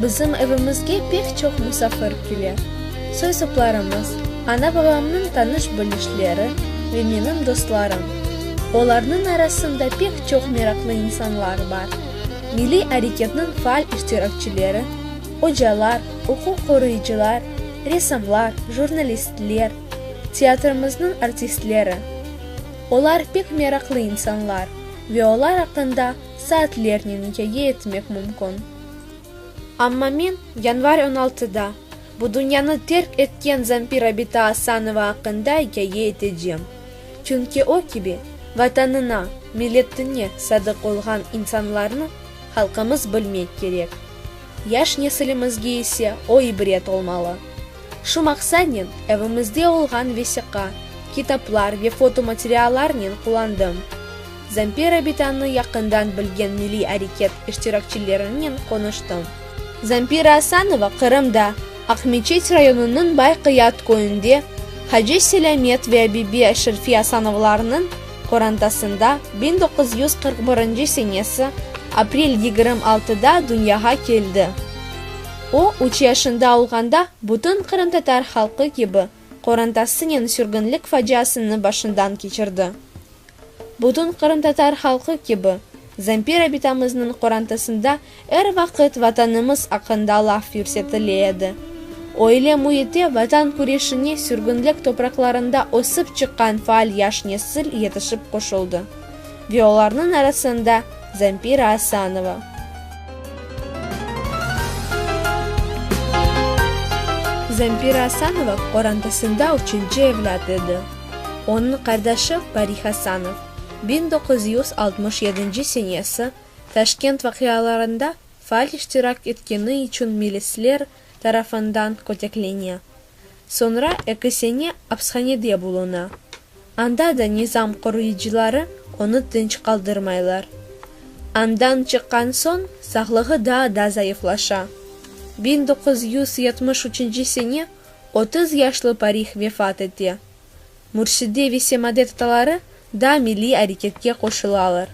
Bizim evimizge pek çoq musafir kele. Soy-soplarımız, ana-babamnıñ tanış-bilişleri ve menim dostlarım. Olarnıñ arasında pek çoq meraqlı insanlar bar, milliy areketniñ faal iştirakçileri, ocalar, uquq qoruyıcılar, ressamlar, jurnalistler, teatrimizniñ artistleri. Olar pek meraqlı insanlar ve olar aqqında saatlernen ikâye etmek mümkün. Amma men yanvar on altıda bu dünyanı terk etken Zampira bita Asanova aqqında ikâye etecem. Çünki o kibi Vatanına, milletine sadıq olğan insanlarnı halqımız bilmek kerek. Yaş nesilimizge ise o ibret olmalı. Şu maqsadnen evimizde olğan vesiqa, kitaplar ve fotomateriallarnen qullandım. Zampira bitanı yaqından bilgen milliy areket iştirakçilerinen qonuştım. Zampira Asanova Qırımda, Aqmeçit rayonınıñ Bayqıyat köyünde Hacı Selâmet ve Abibe Şerfi Asanovlarnıñ qorantasında 1941 senesi aprel 26-da dünyağa keldi. O, üç yaşında olğanda bütün qırımtatar halqı kibi qorantasınen sürgünlik faciasını başından keçirdi. Bütün qırımtatar halqı kibi, Zampira bitamıznıñ qorantasında er vaqıt Vatanımız aqqında laf yürsetile edi. Öyle müitte Vatan küreşine sürgünlik topraqlarında ösip çıqqan faal yaş nesil yetişip qoşuldı. Ve olarnıñ arasında Zampira Asanova. Zampira Asanova qorantasında üçünci evlât edi. Onıñ qardaşı Parih Asanov 1967 senesi Taşkent vaqialarında faal iştirak etkeni içün milisler tarafından köteklene. Soñra eki sene apshanede buluna. Anda da nizam qoruyıcıları onı tınç qaldırmaylar. Andan çıqqan soñ sağlığı daa da zayıflaşa. 1973 sene 30 yaşlı Parih vefat ete. Mürside ve Semade tataları da milliy areketke qoşulalar.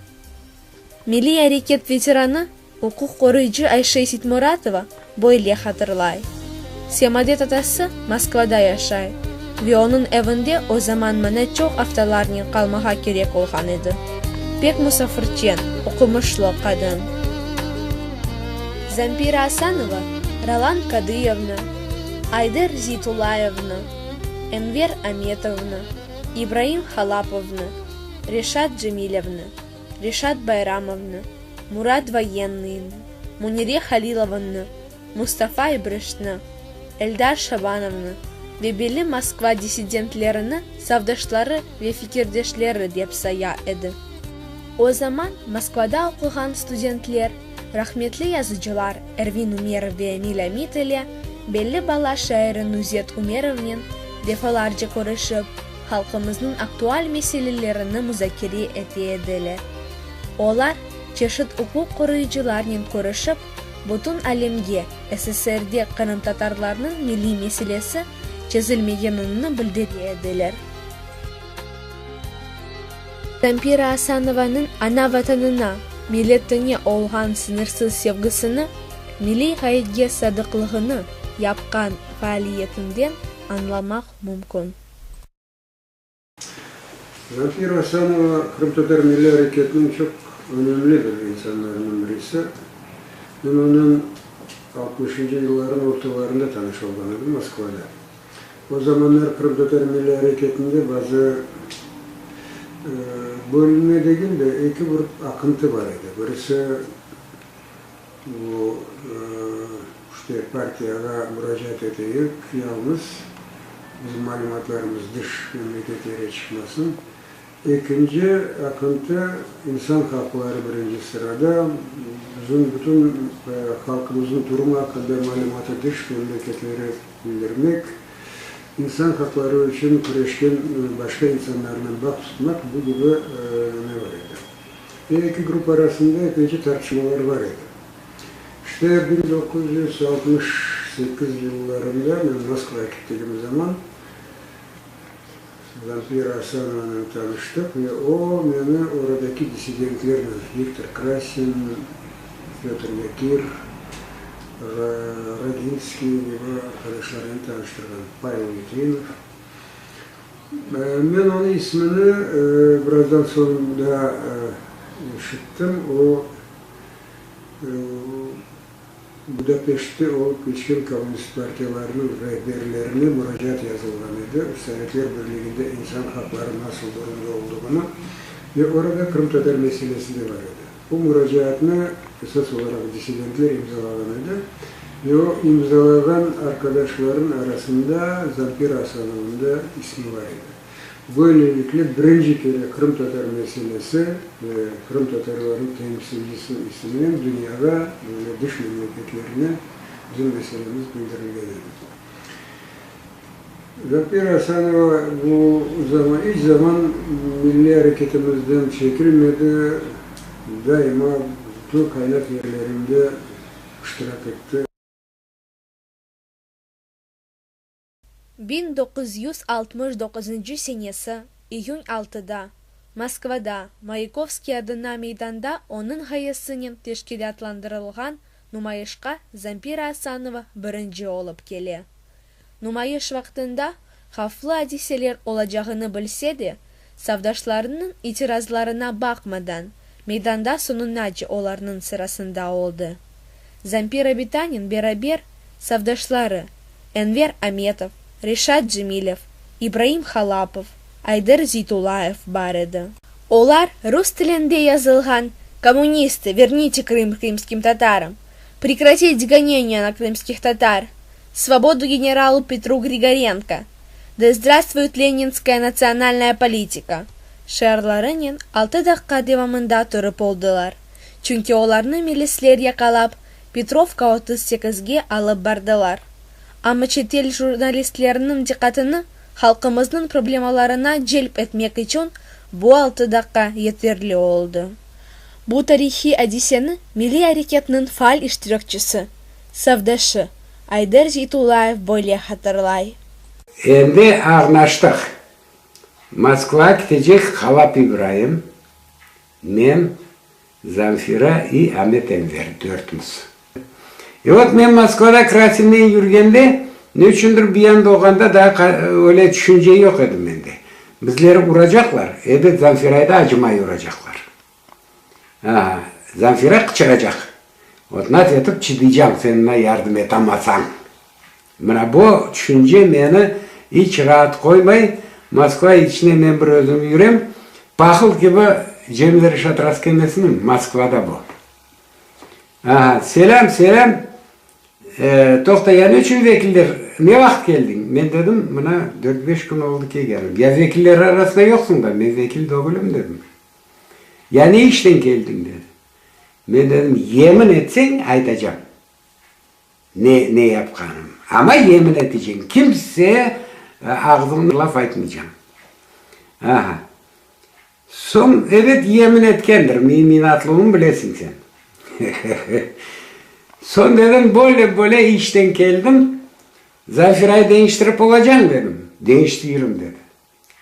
Milliy areket veteranı, uquq qoruyıcı Ayşe Seytmuratova böyle hatırlay, Semade tatası Moskvada yaşay ve onıñ evinde o zaman maña çoq aftalarnen qalmağa kerek olğan edi. Pek musafirçen, oqumışlı qadın. Zampira Asanova Roland Kadıyevni, Ayder Zeytullayevni, Enver Ametovnı, İbraim Halapovnı, Reşat Cemilevni, Reşat Bayramovnı, Murat Voyennıynı, Münire Halilovanı, Mustafa İbrişni, Eldar Şabanovnı ve belli Moskva dissidentlerini safdaşları ve fikirdeşleri dep saya edi. O zaman Moskvada oquğan studentler rahmetli yazıcılar Ervin Ümerov ve Emil Amit ile belli bala şairi Nuzet Ümerovnen defalarca körüşip, halqımıznıñ aktual meselelerini muzakere ete ediler. Olar çeşit uquq qoruyıcılarnen körüşip, bütün alemge SSRde qırımtatarlarnıñ milliy meselesi çezilmegenini bildire ediler. Zampira Asanovanıñ ana-Vatanına, milletine olğan sıñırsız sevgisini, milliy ğayetke sadıqlığını yapqan faaliyetinden añlamaq mümkün. Zampira Asanova qırımtatar milliy areketiniñ çoq önemli bir insanlarından birisi. Men onen altmışıncı yıllarnıñ ortalarında tanış olğan edim Moskvada. O zamanlar qırımtatar milliy areketinde bazı bölünme degil de, eki bir aqıntı bar edi. Birisi bu, işte, partiyağa muracaat eteyik, yalnız bizim malümatlarımız dış memleketlere çıqmasın. Ekinci aqıntı, insan haqları birinci sırada, bizim bütün halqımıznıñ durumı aqqında malümatı dış memleketlere bildirmek, insan haqları içün küreşken başqa insanlarnen bağ tutmaq, bu kibi neme bar edi. Ve eki grupp arasında epeyce tartışmalar bar edi. İşte, 1968 yıllarında men Moskvağa kettigim zaman, Zampira Asanovanen tanıştıq ve o, meni oradaki dissidentlernen, Viktor Krasin, Pötr Yakir. Roginskiy kibi arqadaşlarnen tanıştırğan, Pavel Litvinov. Men onıñ ismini birazdan soñ daa eşittim, o, Budapeştte olıp keçken kommunist partiyalarınıñ rehberlerine muracaat yazılğan edi, Sovetler Birliginde insan haqları nasıl durumda olduğını ve orada qırımtatar meselesi de bar edi. Bu muracaatnı esas olaraq dissidentler imzalağan edi ve o imzalağan arqadaşlarnıñ arasında Zampira Asanovnıñ da ismi bar edi. Böylelikle, birinci kere qırımtatar meselesi ve qırımtatarlarnıñ temsilcisiniñ isiminen dünyağa, böyle dış memleketlerine bizim meselemiz bildirilgen edi. Zampira Asanova bu zaman iç zaman milliy areketimizden çekilmedi, daima bütün qaynaq yerlerinde iştirak etti. 1969 senesi, iyün altıda, Moskvada, Mayakovskiy adına meydanda onıñ ğayesinen teşkilâtlandırılğan numayışqa Zampira Asanova birinci olıp kele. Numayış vaqtında havflı adiseler olacağını bilse de, safdaşlarınıñ itirazlarına baqmadan, meydanda soñunace olarnıñ sırasında oldı. Zampira bitanen beraber safdaşları Enver Ametov, Reşat Cemilev, İbraim Halapov, Ayder Zeytullayev bar edi. Olar rus tilinde yazılğan Kommunistı, vernite Krım krımskim tatarам! Prekratить goneniya na krımskih tatar! Svobodu generalu Petru Grigorenko! Da zdravstvuet leninskaya natsionalnaya politika! şiarlarınen altı daqqa devamında turıp oldılar, çünki olarnı milisler yaqalap, Petrovka 38-ge alıp bardılar. Amma çetel jurnalistleriniñ diqqatını halqımıznıñ problemalarına celp etmek içün bu altı daqqa yeterli oldı. Bu tarihiy adiseni milliy areketniñ faal iştirakçisi, safdaşı Ayder Zeytullayev böyle hatırlay. Endi añlaştıq. Moskvağa ketecek Halap İbraim, men, Zamfira i Amet Enver, dörtmiz. E vot, men Moskvada Krasinnen yürgende, ne içündir bir yanda olğanda daa öyle tüşünce yoq edi mende. Bizleri uracaqlar, ebet Zamfirayı da acımay uracaqlar. Aha, Zamfira qıçıracaq. Vot, nat etip çıdıycam, sen maña yardım etamasañ. Mına bu tüşünce meni iç raat qoymay, Moskva içine men bir özüm yürem, pahıl kibi Cemil Reşat rastkelmesiniñ, Moskvada bu. Aha, selâm, selâm, e, toqta, ya ne içün vekiller, ne vaqıt keldiñ? Men dedim, mına dört-beş kün oldı kelgenim. Ya vekiller arasında yoqsıñ da? Men vekil degülim, dedim. Ya ne işten keldiñ, dedi. Men dedim, yemin etseñ, aytacam. Ne, ne yapqanım. Amma yemin eteceñ, kimse ağzıñnı laf aytmaycañ. Aha. Soñ, ebet, yemin etkendir, menim inatlığımı bilesiñ sen. Soñ dedim, böyle, böyle işten keldim, Zafiray deñiştirip olacañ, dedim. Deñiştirim, dedi.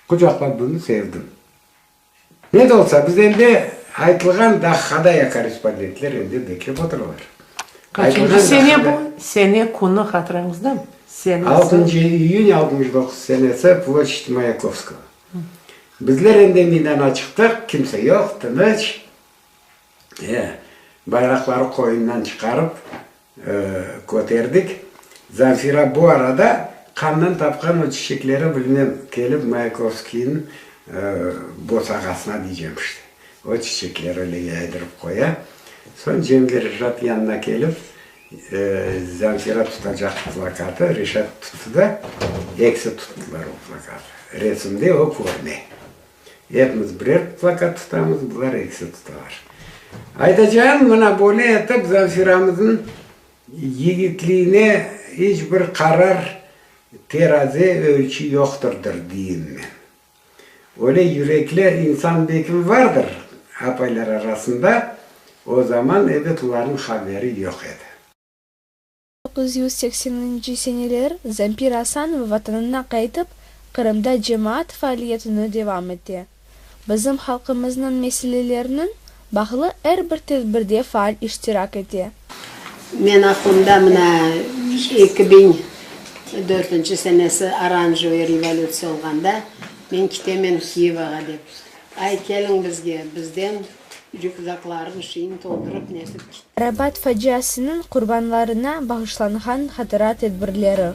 Qucaqlap bunı sevdim. Ne de olsa, biz endi aytılğan daqqada ya korrespondentler endi beklep oturalar. Qaçıncı sene bu? Sene, künü hatırañızdamı? Senesi. Altıncı iyün 69 senesi, ploşçad Mayakovskogo. Bizler endi meydana çıqtıq, kimse yoq, tınıç. E, bayraqları qoyundan çıqarıp, köterdik. Zamfira bu arada qandan tapqan o çiçekleri bilmem, kelip Mayakovskiyniñ bosağasına diycem işte, o çiçekleri öyle yaydırıp qoya. Soñ Cemil Reşat yanına kelip, Zamfira tutacaq plakatı, Reşat tuttı da, ekisi tuttılar o plakatı. Resimde o körüne. Epimiz birer plakat tutamız, bular ekisi tutalar. Aytacağım, mına böyle etip Zamfiramıznıñ yigitliğine iç bir qarar, teraze, ölçü yoqtırdır, deyim men. Öyle yürekli insan belkim vardır apaylar arasında, o zaman, ebet, olarnıñ haberi yoq edi. 1980-nci seneler Zampira Asanova vatanına qaytıp, Qırımda cemaat faaliyetini devam ete. Bizim halqımıznıñ meselelerinen bağlı er bir tedbirde faal iştirak ete. Men aqlımda mına 2004 senesi oranjevıy revolütsiya olğanda men kitemen Kiyevağa dep. Ay, keliñ bizge, bizden rükzakların şiin toldurıp netip kittik. Arabat faciasınıñ qurbanlarına bağışlanğan hatıra tedbirleri.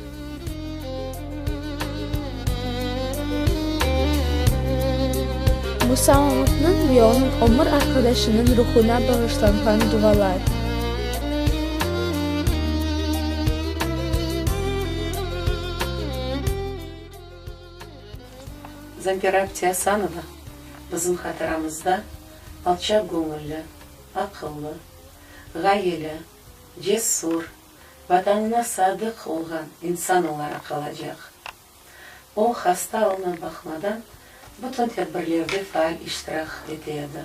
Musa Mamutnıñ ve onıñ ömür arqadaşınıñ ruhuna bağışlanğan dualar. Zampira apte Asanova bizim hatıramızda alçaq göñülli, aqıllı, ğayeli, cesur, Vatanına sadıq olğan insan olaraq qalacaq. O, hasta alına baqmadan, bütün tedbirlerde faal iştirak ete edi.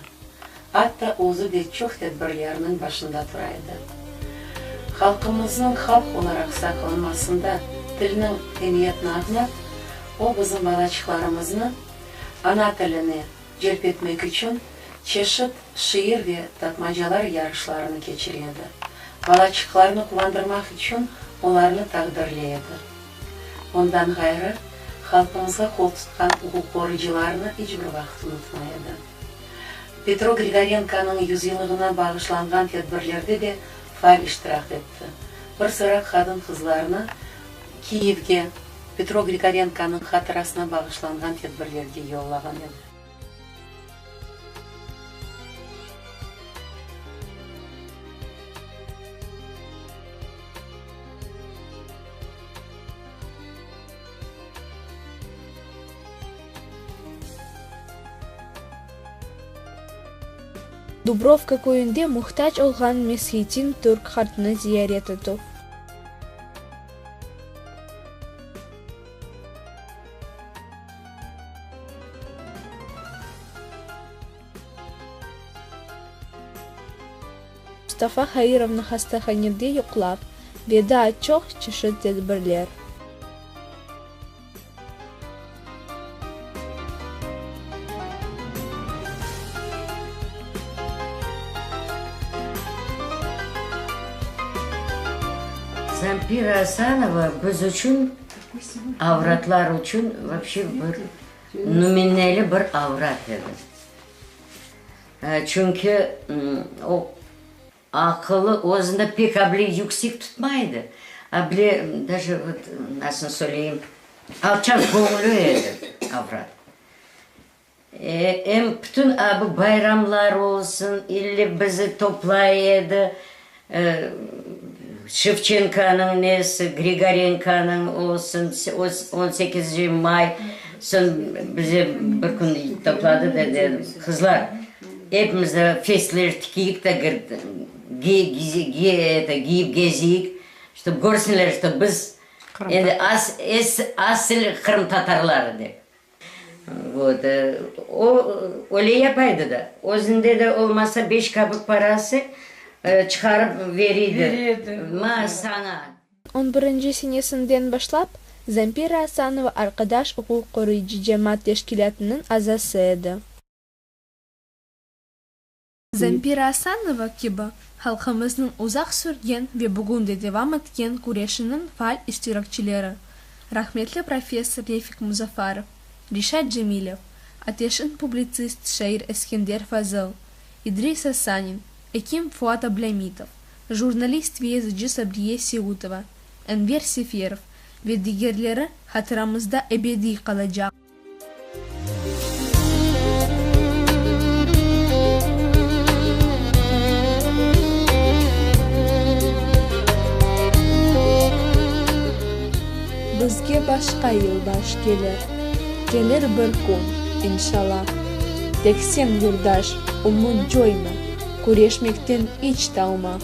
Atta özü de çoq tedbirlerniñ başında tura edi. Halqımıznıñ halq olaraq saqlanmasında tilniñ emiyetini añlap, o, bizim balaçıqlarımıznı ana tiline celp etmek içün çeşit şiir ve tapmacalar yarışlarını keçire edi. Balaçıqlarnı quvandırmaq içün olarnı taqdirley edi. Ondan ğayrı, halqımızğa qol tutqan uquqqoruyıcılarnı iç bir vaqıt unutmay edi. Petro Grigorenkonıñ yüzyıllığına bağışlanğan tedbirlerde de faal iştirak etti. Bir sıra qadın-qızlarnı Kiyevge Petro Grigorenkonıñ hatırasına bağışlanğan tedbirlerge yollağan edi. Dubrovka köyünde muhtac olğan meshetin türk qartını ziyaret etüv. Mustafa Hairovnı hastahanede yoqlav ve daa çoq çeşit tedbirler. Zampira Asanova biz içün, avratlar içün vapşe bir nümüneli bir avrat edi. Çünki o Aqılı özüni pek able yüksek tutmay edi, able daje vot nasıl söyleyim, alçaq göñüllü edi avrat. Em bütün a bu bayramlar olsun, ille bizi toplay edi, Şevçenkonıñ nesi, Grigorenkonıñ olsun, on sekizinci may, soñ bize bir kün topladı da dedi, qızlar, Epimiz de fesler tikeyik de kiyip gezeyik, ştob körsinler, şto biz endi asil qırımtatarları dep. Vot, o öyle yapaydı da. Özünde de olmasa beş kapik parası çıqarıp veriydi. Ma saña. On birinci senesinden başlap, Zampira Asanova Arqadaş uquq qoruyıcı cemaat teşkilâtınıñ azası edi. Zampira Asanova kibi halqımıznıñ uzaq sürgen ve bugün de devam etken küreşiniñ faal iştirakçileri, rahmetli professor Refik Muzafarov, Reşat Cemilev, ateşin publitsist şair Eskender Fazıl, İdris Asanin, ekim Fuat Ablâmitov, jurnalist ve yazıcı Sabriye Seutova, Enver Seferov ve digerleri hatıramızda ebediy qalacaq. Bizge başqa yılbaş kelir, kelir bir kün, inşallah. Tek sen, yurdaş, ümüt coyma, küreşmekten iç talma.